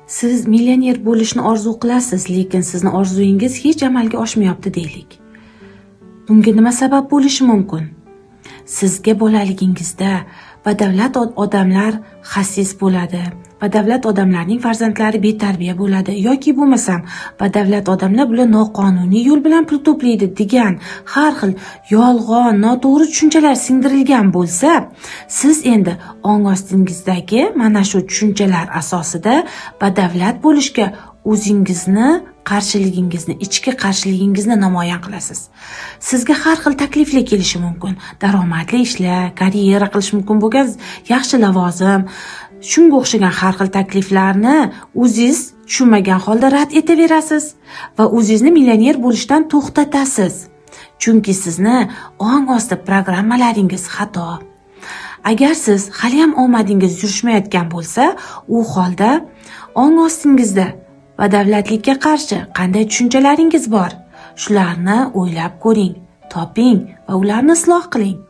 Siz millioner bo'lishni orzu qilasiz, lekin sizni orzuyingiz hech amalga oshmayapti deylik. Bunga nima sabab bo'lishi mumkin? Sizga bolaligingizda badavlat odamlar xasis bo'ladi, badavlat odamlarning farzandlari betarbiya bo'ladi yoki bo'lmasam badavlat odamlar bular noqonuniy yo'l bilan pul to'playdi degan har xil yolg'on, noto'g'ri tushunchalar singdirilgan bo'lsa, siz endi ong ostingizdagi mana shu tushunchalar asosida badavlat bo'lishga o'zingizni qarshiligingizni, ichki qarshiligingizni namoyon qilasiz. Sizga har xil takliflar kelishi mumkin. Daromadli ishlar, karyera qilish mumkin bo'lgan yaxshi lavozim, shunga o'xshagan har xil takliflarni o'zingiz tushunmagan holda rad etaverasiz va o'zingizni millioner bo'lishdan to'xtatasiz. Chunki sizni ong osti programmalaringiz xato. Agar siz hali ham omadingiz yurishmayotgan bo'lsa, u holda ong ostingizda badavlatlikka qarshi qanday tushunchalaringiz bor? Shularni o'ylab ko'ring, toping va ularni isloh qiling.